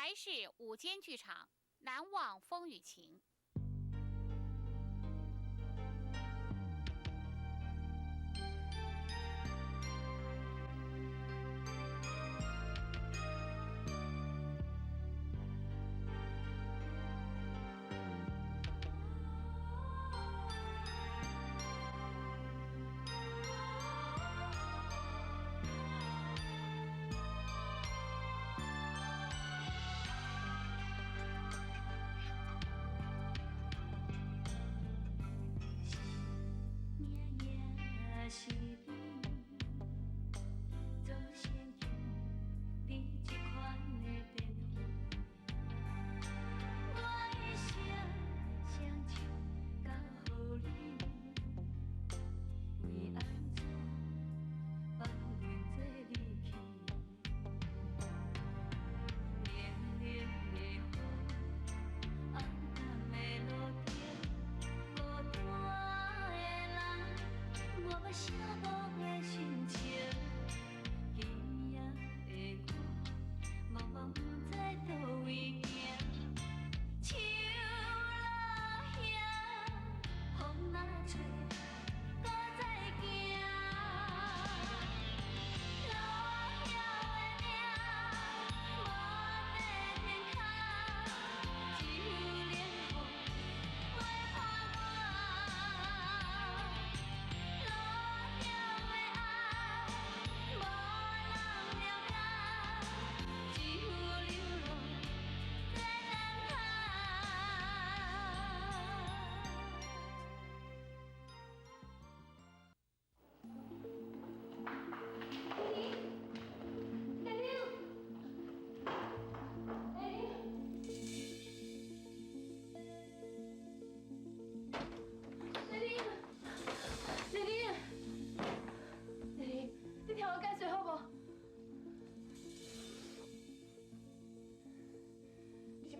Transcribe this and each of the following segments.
台視午間劇場《難忘風雨情》。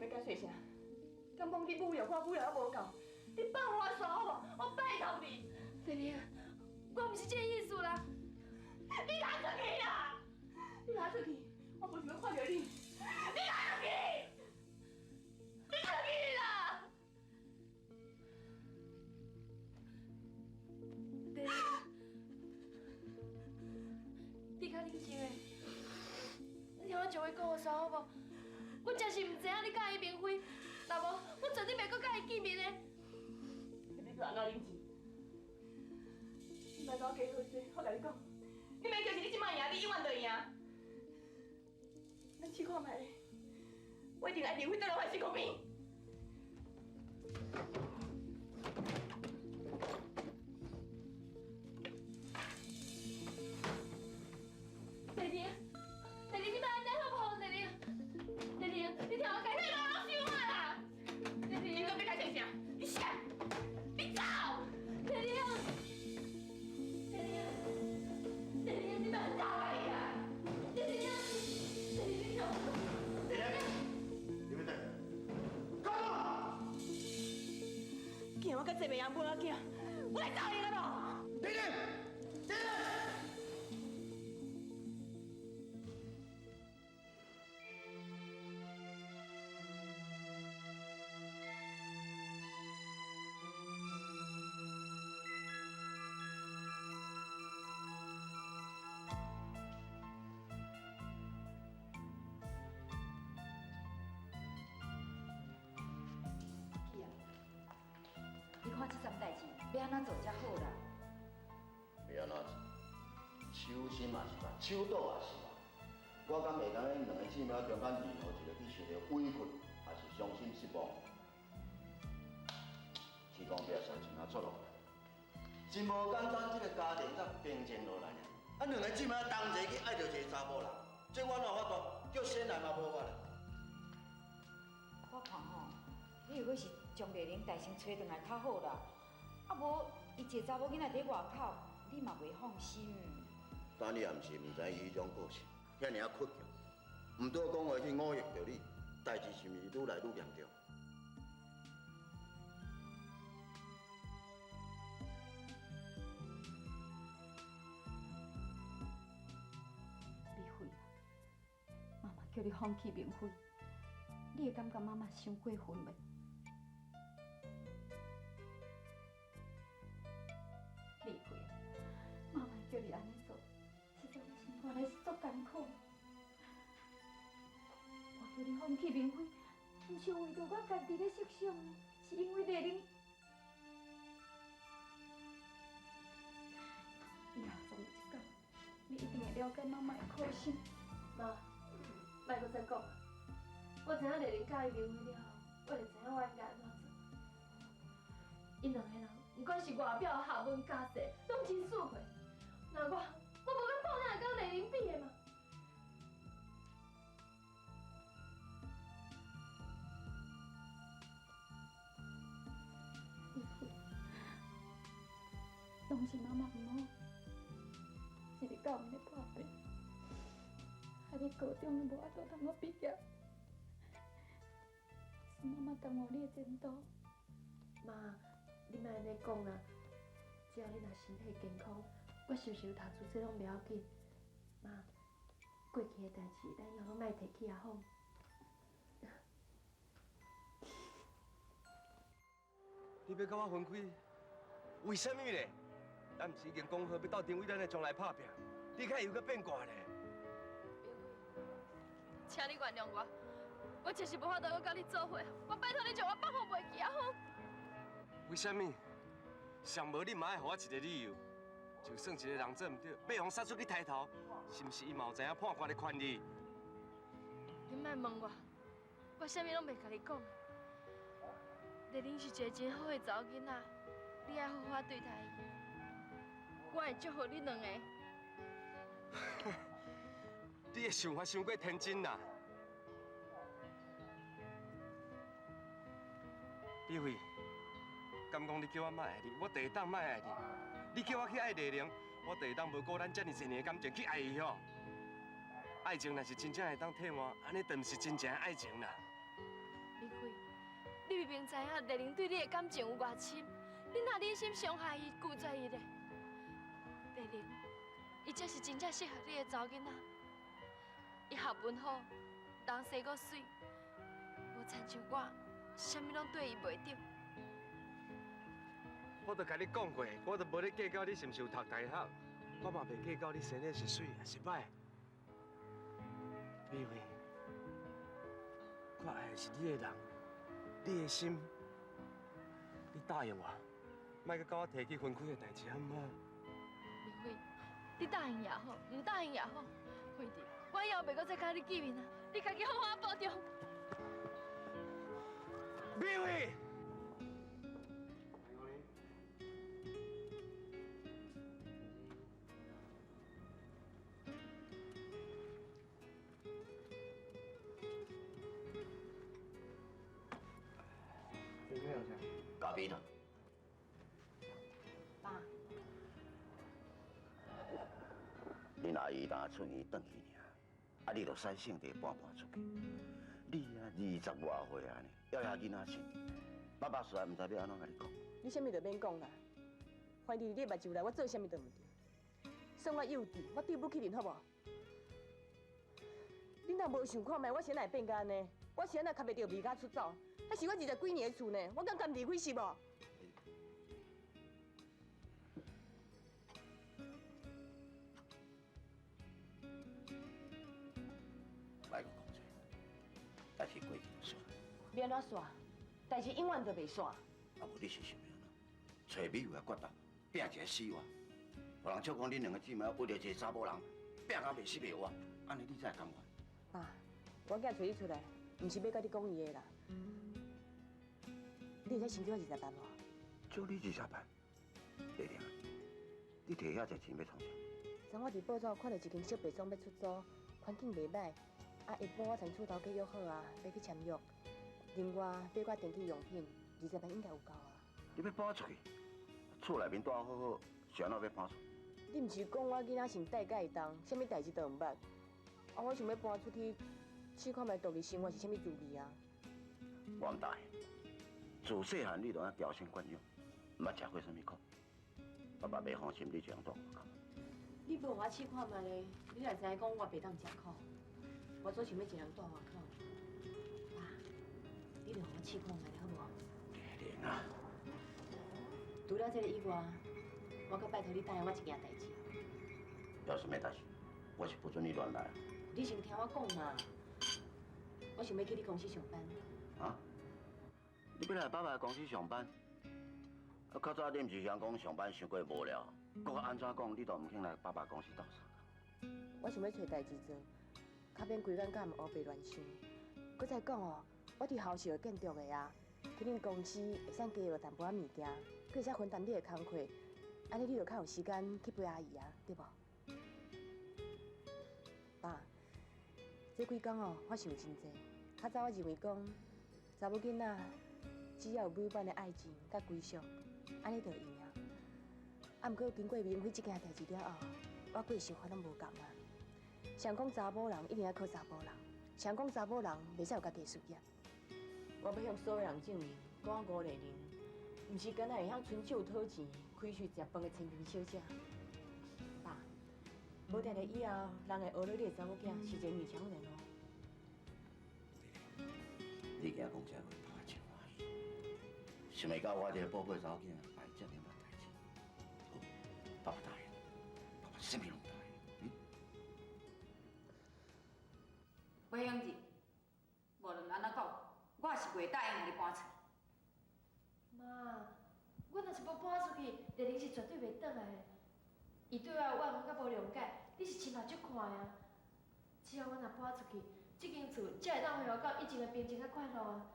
解释啥？敢讲你侮辱我，侮辱犹无够，你放我煞好无？我拜托你。丽玲，我毋是这个意思啦。你拿出去啦！你拿出去，我无想欲看著你。你拿出去！你出去啦！丽玲，你较冷静下，你听我一话讲予煞好无？我真是毋知影你佮伊冥婚，若无我绝对袂阁佮伊见面的。你欲叫按怎冷静？你莫共我假好势，我共你讲，你免就是你这摆赢，你永远就赢。咱试看觅，我一定爱离婚，倒来我身躯边。丽玲，丽玲，你莫按呢好无？丽玲，丽玲，你听我解释。你莫拢想我啦！丽玲，你阁欲解释啥？你啥？你走！丽玲，丽玲，丽玲，你莫走啊你啊！丽玲，丽玲，你听我讲。丽玲，你欲转？讲！既然我佮这个人无仔囝，我来走伊个无？丽玲，丽玲。去啊！你看这桩代志欲按怎做才好啦？欲按怎做？手心嘛是吧，手倒也是吧。我敢会当恁两个姊妹中间任何一个去受著委屈，抑是伤心失望？天公伯实真啊作弄，真无简单，这个家庭才平静落来尔。啊，两个姊妹同齐去爱著一个查某人，这我哪有法度？叫仙来嘛无法咧。我看吼，你如果是将丽玲代先揣转来较好啦，啊无伊一个查某囡仔伫外口，你嘛袂放心。但你也毋是毋知伊彼种个性，遐尔仔倔强，毋拄讲话去侮辱著你，代志是毋是愈来愈严重？美惠啊，妈妈叫你放弃明辉，你會感覺媽媽傷過分袂？麗慧，媽媽叫你按呢做，實在你心肝內是足艱苦。我叫你放棄明輝，毋是為著我家己咧設想，是因為麗玲。以後總有一天，你一定會了解媽媽的苦心。媽，莫閣再講。我知影麗玲佮意明輝了後，我就知影我應該按怎做。𪜶兩个人，毋管是外表、學問、家世，攏真輸過。那我，我無甲報哪會佮麗玲比的嘛？攏是媽媽毋好，一日到晚咧破病，害你高中無法度通閣畢業，是媽媽耽誤你的前途。媽，你莫按呢講啦，只要你若身體健康，我想想讀書這攏袂要緊。媽，過去的代誌，咱以後攏莫提起啊好。你欲佮我分開？為啥物咧？咱毋是已經講好欲鬥陣為咱的將來拍拚，你較又閣變卦咧？明輝，請你原諒我，我真是無法度閣佮你做伙，我拜託你將我放予袂記啊好。為啥物？上無你嘛愛予我一個理由，就算一個人做毋對，欲予殺出去刣頭，是毋是伊嘛有知影判官的權利？你莫問我，我啥物攏袂共你講。麗玲是一個真好的查某囡仔，你愛好好對待伊。我會祝福你兩個。你的想法傷過天真啦，美惠，敢講你叫我莫愛你，我就會當莫愛你；你叫我去愛麗玲，我就會當無顧咱遮爾濟年的感情去愛伊吼。愛情若是真正會當替換，按呢就毋是真正的愛情啦。美惠，你明明知影麗玲對你的感情有偌深，你哪忍心傷害伊、拒絕伊咧？麗玲，伊才是真正適合你的查某囡仔。伊學問好，人生閣媠，無親像我，啥物攏對伊袂著。我都共你講過，我都無咧計較你是毋是有讀大學，我嘛袂計較你生得是媠抑是歹。美惠，我愛的是你的人，你的心，你答應我，莫閣佮我提起分開的代誌，好毋好？明輝，你答應也好，毋答應也好，反正我以後袂閣再佮你見面啊！你家己好好保重。美惠。咖啡呢？爸。恁阿姨若出院转去尔，啊，你就使性地搬搬出去。你啊，20外歲啊呢，猶遐囡仔性，爸爸實在毋知欲按怎共你講。你啥物都免講啦，反正你目睭內我做啥物都毋對，算我幼稚，我對不起恁好無？恁若無想看覓，我是按怎會變甲按呢？我是按怎較袂著離家出走？彼是我20幾年的厝呢，我敢甘離開是無？莫閣講這，代誌過去就算。欲按怎煞？代誌永遠都袂煞。啊，無你是想欲按怎？揣美惠的骨頭，拚一個死活，予人笑講恁兩个姊妹為著一個查某人，拚甲袂死袂活，按呢你才會甘願？爸，我囝揣你出來，毋是欲佮你講伊的啦。你會使先借我20萬無？借你20萬？麗玲，你摕遐濟錢欲創啥？昨我佇報紙看著一間小白莊欲出租，環境袂䆀，啊，下晡我親厝頭家約好啊，欲去簽約。另外買寡電器用品，20萬應該有夠啊。你欲搬出去？厝內面住好好，是按怎欲搬出？你毋是講我囡仔性帶佮伊同，啥物代誌都毋捌。啊，我想欲搬出去試看覓獨立生活是啥物滋味啊？我毋答應。自細漢你就按嬌生慣養，毋捌食過啥物苦。爸爸袂放心你一人蹛外口。你無予我試看覓咧，你哪會知影講我袂當食苦？我總想欲一人蹛外口。爸，定予我试看觅好无？丽玲啊，除了这个以外，我阁拜托你答应我一件代志。有啥物代志？我是不准你乱来。你先听我讲嘛，我想欲去你公司上班。啊？你欲来爸爸公司上班？啊，较早你毋是嫌讲上班伤过无聊，阁按怎讲你都毋肯来爸爸公司斗相共。我想欲揣代志做，较免规工佮𪜶乌白乱想。阁再讲哦，我伫校舍建筑的啊，去恁公司会使加学淡薄仔物件，阁会使分担你的工课，按呢你就较有时间去陪阿姨啊，对无？爸，这几工哦，我想真济。较早我认为讲，查某囡仔只要有美满的爱情佮归属，按呢就会用啊。啊，毋过经过明辉这件代志了后，我过想法拢无仝啊。想讲查某人一定爱靠查某人，想讲查某人袂使有家己的事业。我欲向所有人证明，讲我吴丽玲，毋是干焦会晓伸手讨钱、开喙食饭的千金小姐。爸，无定定以后，人会学你你的查某囝是一个女强人哦。你今讲这话，爸爸真欢喜。想袂到我这个宝贝查某囝会这尔大代志。好，爸爸答应，爸爸啥物拢答应。嗯。袂用得，无论按怎讲，我是袂答应予你搬出。妈，阮若是无搬出去，丽玲是绝对袂转来的。伊对我的怨恨佮无谅解，你是亲目睭看的啊。只要阮若搬出去，这间厝才会当恢复到以前的平静佮快乐啊。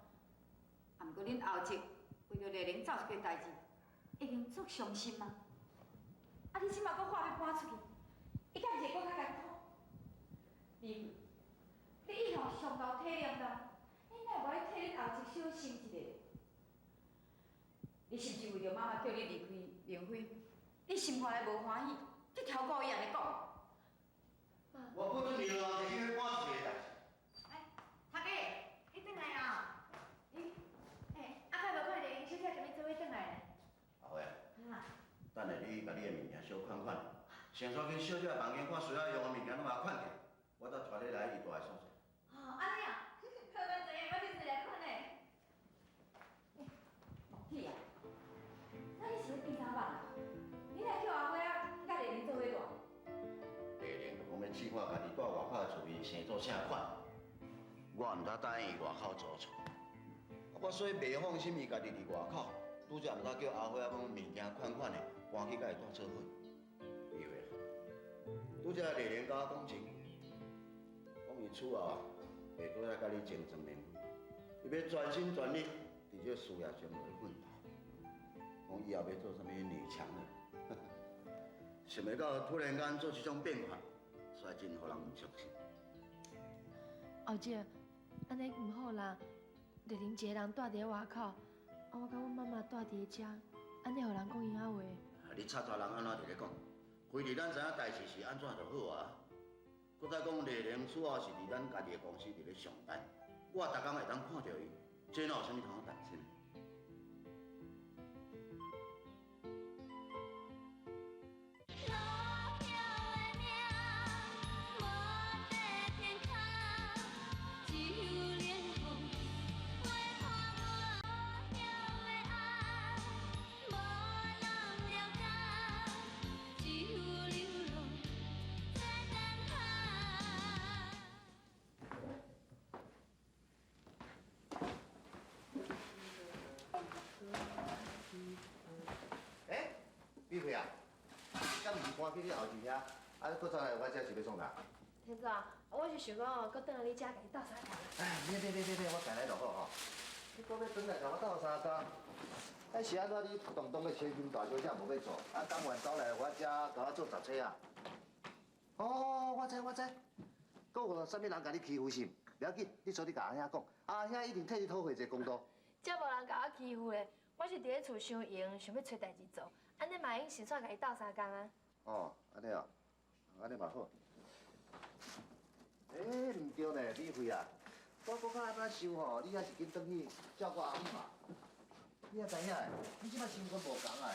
啊，毋过恁后叔为著丽玲走出去的代志，已经足伤心啊。啊，你这马阁话欲搬出去，伊敢毋是会阁较艰苦？你，你以后上够体谅啦，你哪会无爱替恁后叔小心一下？你是毋是为著妈妈叫你离开明辉，你心肝内无欢喜，去超过伊按呢讲？我不准你老提去搬出去的代志。哎，头家，你转来啊？你，哎，阿凯无看丽玲小姐共你做伙转来咧？阿辉啊，等下你共你的物件小款款，先煞去小姐房间看需要用的物件拢共款起，我才带你来伊住的所在。哦，按呢啊，好，我知影，我这就来款咧。莫去啊！那你是咧变啥物啊？你若叫阿花仔佮丽玲做伙住？丽玲就讲欲试看家己住外口的厝边生做啥款，我毋知答应伊外口租厝，啊，我所以袂放心伊家己伫外口，拄才毋知叫阿花仔讲物件款款的搬去佮伊住做伙。以为啊，拄才丽玲佮我讲情，讲伊厝后袂阁爱佮你争争明辉，伊欲全心全力伫这个事业上来奋斗，讲以后欲做啥物女强人，想袂到突然间做这种变化，实在真予人毋相信。后姐，按呢毋好啦，丽玲一个人蹛伫咧外口，啊，我佮阮妈妈蹛伫咧遮，按呢予人讲闲仔话。啊，你吵吵人按怎伫咧讲？非伫咱知影代志是按怎就好啊。阁再讲丽玲主要是伫咱家己的公司伫咧上班，我逐工会当看著伊，这哪有啥物通好担心？欸，美惠啊，你敢毋是搬去你后一遐？啊，你阁走来我遮是欲创啥？天子啊，我是想讲哦，阁转来你遮共你斗相共。哎，免免免免免，我家来就好吼。你阁欲转来共我斗相共？哎，是按怎你堂堂的千金大小姐无欲做，啊，甘愿走来我遮共我做杂差啊？哦，我知我知，阁有啥物人共你欺负是毋？袂要紧，你出去共阿兄讲，阿兄一定替你讨回一个公道。遮无人共我欺负的，我是伫咧厝伤闲，想欲揣代志做，按呢嘛会用顺紲共伊斗相共啊。哦，按呢哦，按呢嘛好。欸，毋对呢，美惠啊，我阁较按怎想吼，你还是紧转去照顾阿姆嘛。你也知影的，你这摆身份无仝啊，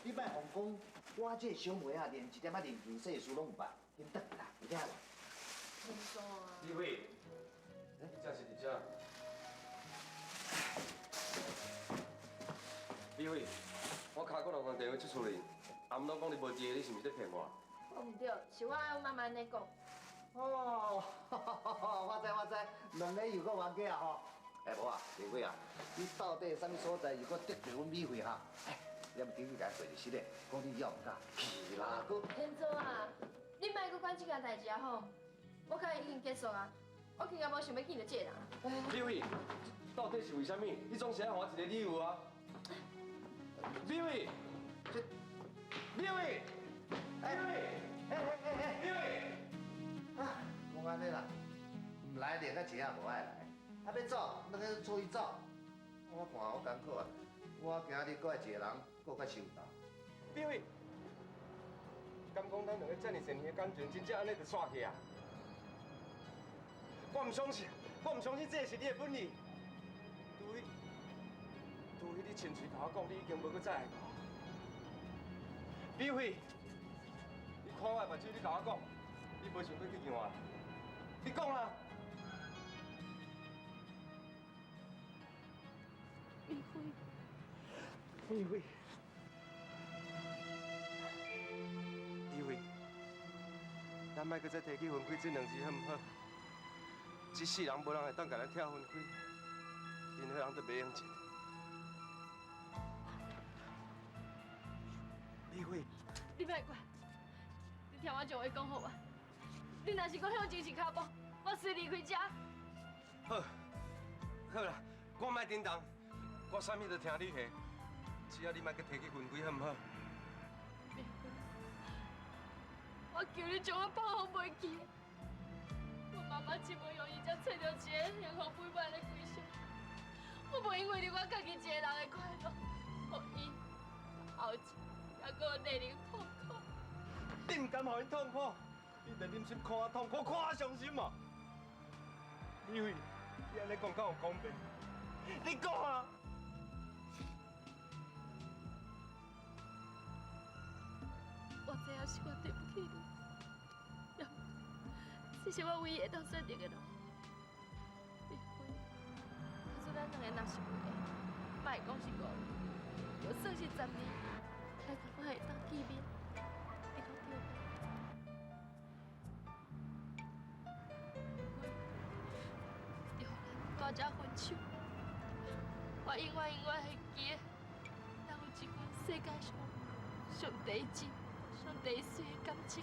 你莫予讲，我这个小妹啊，连一点仔人情世事拢毋捌，紧转去啦，有影无？天祖啊！美惠，你这是伫遮？阿姆拢讲你无伫个，你是毋是咧骗我？毋对，是我爱阮妈妈按呢讲。哦，我知我知，两个又阁冤家啊吼！哎，无啊，丽慧啊，你到底啥物所在又阁得罪阮美惠哈？哎，你毋顶去共伊说就是咧，讲你了毋敢去啦，阁。天祖啊，你莫阁管这件代志啊吼！我佮伊已经结束啊，我更加无想欲见著这个人。美惠，到底是为啥物？你总是爱予我一个理由啊！美惠，这，美惠，美惠，哎哎哎哎，美惠，啊，讲按呢啦，毋来连个钱也无爱来，啊欲走，两个做伊走。我看好艰苦啊，我今日阁爱一个人，阁较受担。美惠，敢讲咱两个遮尔济年的感情，真正按呢就散去啊？我毋相信，我毋相信这是你的本意。除非，除非你亲嘴共我讲，你已经无阁再爱我。美惠，你看我的目睭，你共我讲，你无想阁去见我？你讲啊！美惠，美惠，美惠，咱莫阁再提起分开这两字，好毋好？这世人无人会当共咱拆分开，任何人都袂用得。美惠，你莫管，你听我将话讲予完。你若是阁向前一跤步，我随离开遮。好，好啦，我莫振动，我啥物都听你的，只要你莫阁提起分开，好毋好？美惠，我求你将我放予袂记。我妈妈真不容易才揣著一个幸福美满的归宿，我无因为你我家己一个人的快乐，予伊后一，犹阁令人痛苦。你毋甘予𪜶痛苦，你就忍心看我痛苦，看我伤心嘛？美惠，你按呢讲敢有公平？你讲啊！我知影是我对不起你。这是我唯一会当选择的路。美惠，假使咱两个若是有缘，莫讲是5年，就算是10年，咱阁会当见面，你讲对无？美惠，就予咱大遮分手，我永远永远会记得，咱有一份世界上上第真、上第媠的感情。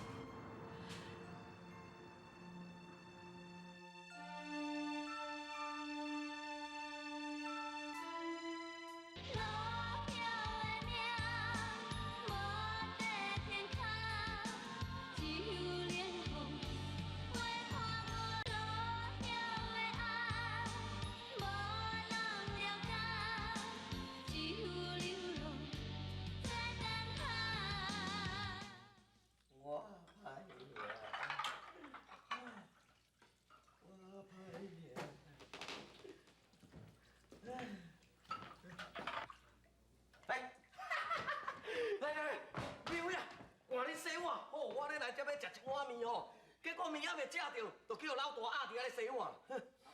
结果面还袂食著，就去予老大压伫遐咧洗碗。啊，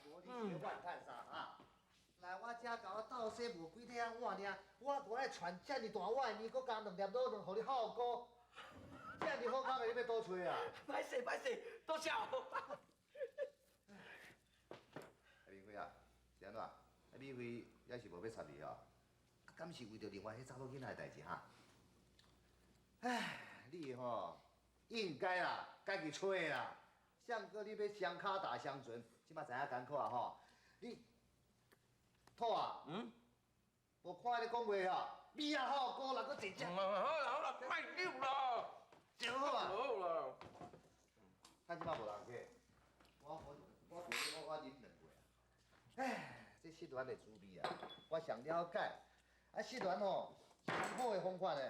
无你是怨叹啥啊？来我遮共我斗洗无几块碗尔，我阁爱传遮尔大碗面，阁加两粒卤卵，予你孝哥，遮尔好康的，你欲佗揣啊？歹势歹势，多谢。啊，明辉啊，是按怎？啊，美惠也是无欲插你哦。啊，敢是为著另外彼查某囡仔的代志哈？唉，你吼应该啦，家己揣啦。上过你欲双跤踏双船，这马知影艰苦啊吼！你兔啊，嗯，无看你讲话吼，米仔好哥啦，阁坐遮。好啦好啦，莫扭啦，真好啊。好啦。趁这马无人客，我我我我我啉两杯啊。唉，这失恋的滋味啊，我上了解。啊，失恋吼，上好的方法呢，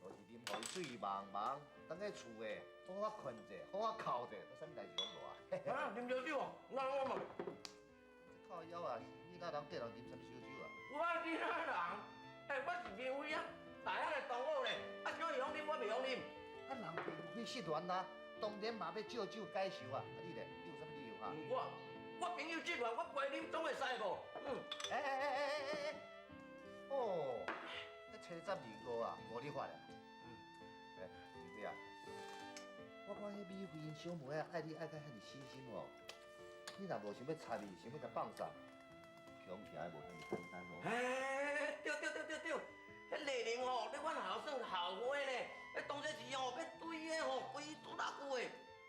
就是啉予伊醉茫茫，转去厝的，好好睏者，好好哭者，啥物代志拢无啊。啊，啉烧酒哦，那我嘛。这靠腰啊，你哪通缀人啉啥物烧酒啊？我是哪人？欸，我是明辉啊，大学的同学咧，啊，小会晓啉，我袂晓啉。啊，人并非失恋啊，当然嘛欲借酒解愁啊。啊，你咧，你有啥物理由啊？我朋友失恋，我陪啉总会使无？嗯。欸欸欸欸欸欸！哦，那七十二个啊，无你发啊。嗯。看彼美惠𪜶小妹仔愛你愛甲遐爾死心哦，你若無想欲插伊，想欲共放送，恐驚無遐爾簡單哦。嘿，對對對對對，彼麗玲吼，咧阮學校算校花呢，彼當初是吼，欲對的吼，規拄大久的，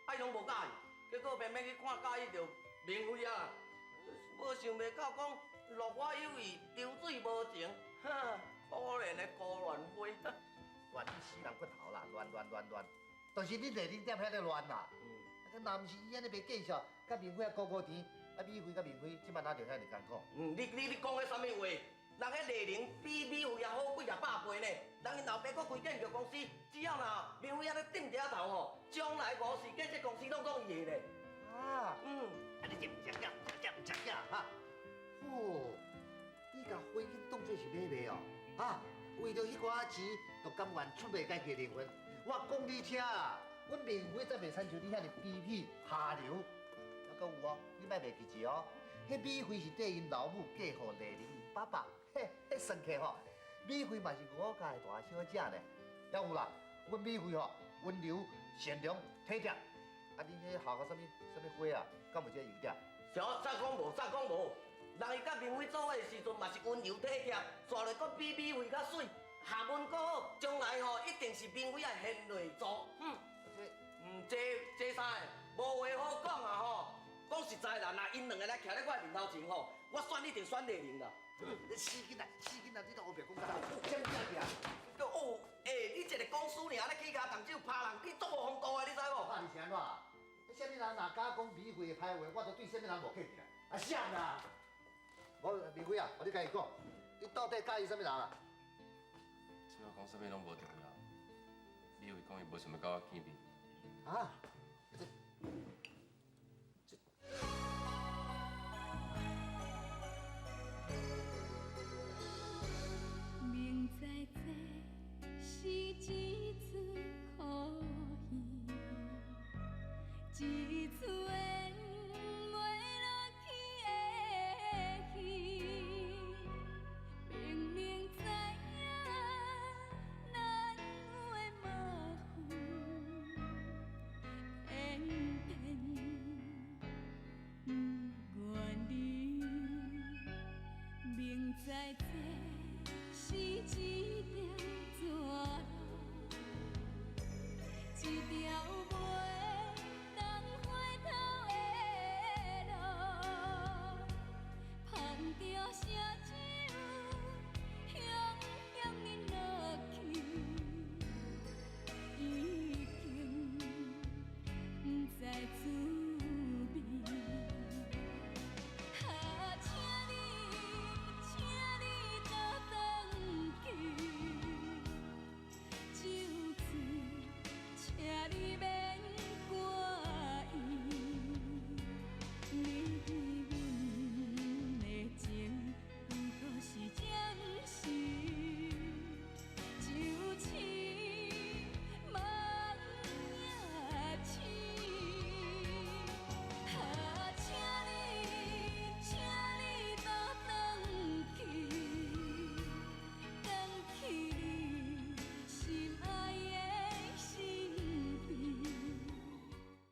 啊伊攏無佮意，結果偏偏去看佮意著明輝啊，無想袂到講落花有意，流水無情，哈，可憐的孤戀花。亂你死人骨頭啦，亂亂亂亂，就是你麗玲踮遐咧亂啦。啊，若毋是伊按呢袂見笑，佮明輝啊顧顧甜，啊美惠佮明輝這擺哪著遐爾艱苦？嗯，你講彼啥物話？人彼麗玲比美惠也好幾若百倍呢。人𪜶老爸閣開建築公司，只要若明輝按呢頂一頭吼，將來五時建設公司攏總伊的咧。啊，啊你這毋食囝，這毋食囝哈？哦，你共花囡當做是買賣哦，哈？為著彼寡錢，就甘願出賣家己靈魂。我講你聽啊，阮明輝才袂親像你遐爾卑鄙下流。猶閣有哦，你莫袂記住哦，彼美惠是綴𪜶老母嫁予麗玲𪜶爸爸，嘿，彼算計吼，美惠嘛是吳家的大小姐呢。猶有啦，阮美惠吼溫柔善良體貼。啊，恁彼學校啥物啥物花啊，敢有這個優點？啥？啥講無？啥講無？人伊佮明輝做伙的時陣嘛是溫柔體貼，煞來閣比美惠較媠，學問閣好，將來吼一定是明輝的賢內助。嗯，這，嗯，這這啥的，無話好講啊吼。講實在啦，若𪜶兩个來徛咧我的面頭前吼，我選一定選麗玲啦。你死囡仔，死囡仔，你都烏白講甲我，啥物件？哦，欸，你一个講師爾咧起跤動手拍人，你足無風度的，你知無？啊，你是按怎？彼啥物人若敢講美惠的歹話，我就對啥物人無客氣啦。啊，啥啦？我明輝啊，我你共伊講，你到底佮意啥物人啊？這我講啥物攏無重要。美惠講伊無想欲佮我見面。啊？